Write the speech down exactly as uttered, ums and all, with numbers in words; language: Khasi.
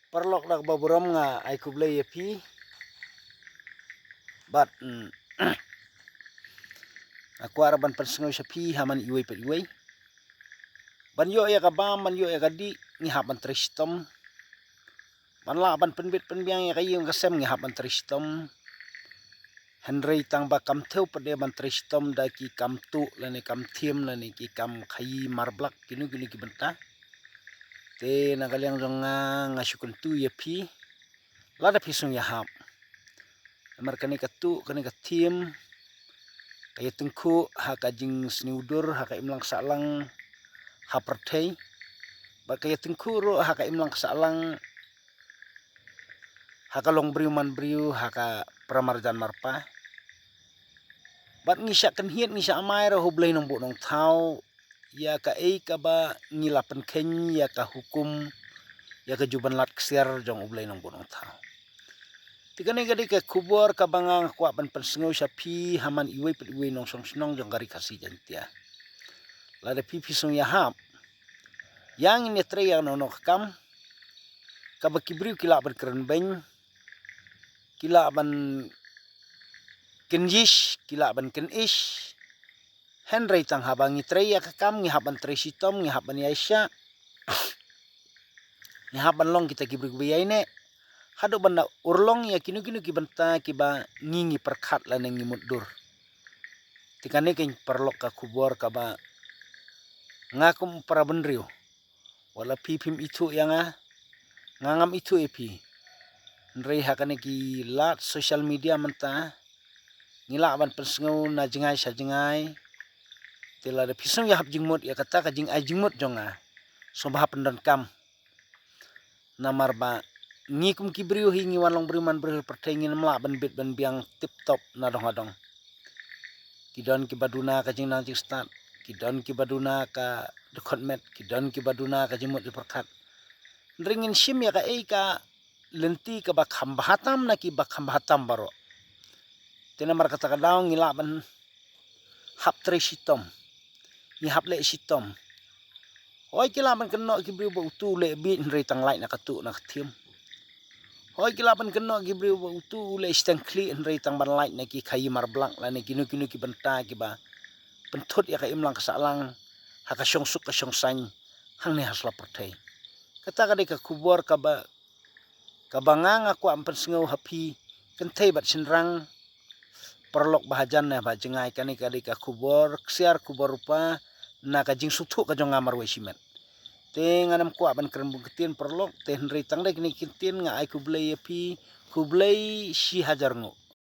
Paralok da kaba burom nga ai khublei ïa phi. Bad, mm, nga kwah ruh ban pynsngew sha phi ha man iwei pat iwei. Ban ïoh ïa ka bam, ban ïoh ïa ka dih, ngi hap ban trei shitom. Ban lah ban pynbit pynbiang ïa ka ïing ka sem, ngi hap ban trei shitom. Hynrei tang ba kam thew pat de ban trei shitom da ki kam tuh lane kam thiem lane ki kam khaïi marblak, kino kino ki bynta. Te na ka liang jong nga, nga shu kyntu ïa phi, lada phi sngewïahap. Namar kane ka tuh, kane ka thiem, ka ïatyngkhuh ha ka jingsniew dur, ha ka imlang sahlang ha pyrthei. Bad ka ïatyngkhuh ruh ha ka imlang sahlang ha ka longbriew manbriew, ha ka para marjan marpa. Bad ngi shah kynhied, ngi shah amai ruh ha U Blei Nongbuh Nongthaw ïa kaei kaba ngi la pynkheiñ ïa ka hukum, ïa ka ju ban lad ksiar jong U Blei Nongbuh Nongthaw. Te kane ka dei ka khubor kaba nga kwah ban pynsngew sha phi ha man iwei pat iwei nongshong shnong jong ka Ri Khasi Jaiñtia. Lada phi phi sngewïahap, ïa ngin ïatrei ïa kano kano ka kam kaba ki briew ki lah ban kren beiñ, ki lah ban kynjih, ki lah ban kynish. Hynrei tang haba ngi trei ïa ka kam, ngi hap ban trei shitom, ngi hap ban ïaishah, ngi hap ban long kita ki briew kiba ïaineh haduh ban da urlong ïa kino kino ki bynta kiba ngi ngi pyrkhat lane ngi mutdur. Te kane keiñ paralok ka khubor kaba nga kum para bynriew, wat la phi phim ithuh ïa nga, nga ngam ithuh ïa phi. Hynrei ha kane ki lad social media mynta, ngi lah ban pynsngew na jngai sha jngai. Te lada phi sngewïahap jingmut ïa kata ka jingai jingmut jong nga, sngewbha pyndonkam. Namar ba ngi kum ki briew hi, ngi wan long briew man briew ha pyrthei, ngim lah ban bit ban biang tip top na dong ha dong. Ki don kiba duna ka jingnang jingstad, ki don kiba duna ka dkhot met, ki don kiba duna ka jingmut jingpyrkhat. Hynrei ngin shim ïa kaei ka lynti kaba kham bha tam na kiba kham bha tam baroh. Te namar kata ka daw ngi lah ban hap trei shitom, ngi hap leh shitom. Hooid, ki lah ban kynnoh ki briew ba utu u leh bieit, hynrei tang lait na ka tuh na ka thiem. Hooid, ki lah ban kynnoh ki briew ba utu u leh shiteng khlieh, hynrei tang ban lait na ki khaïi marblak lane kino kino ki bynta kiba pynthut ïa ka imlang ka sahlang ha ka shongsuk ka shongsaiñ hangne ha sla pyrthei. Kata ka dei ka khubor kaba, kaba nga nga kwah ban pynsngew ha phi kynthei bad shynrang, paralok ba hajan ne ba jngai. Kane ka dei ka khubor ksiar, khubor rupa na ka jingsngewthuh ka jong nga marwei shimet. Te ngam kwah ban kren bun ktien paralok, te hynrei tang da kine ki ktien nga ai khublei ïa phi, khublei shi hajar nguh.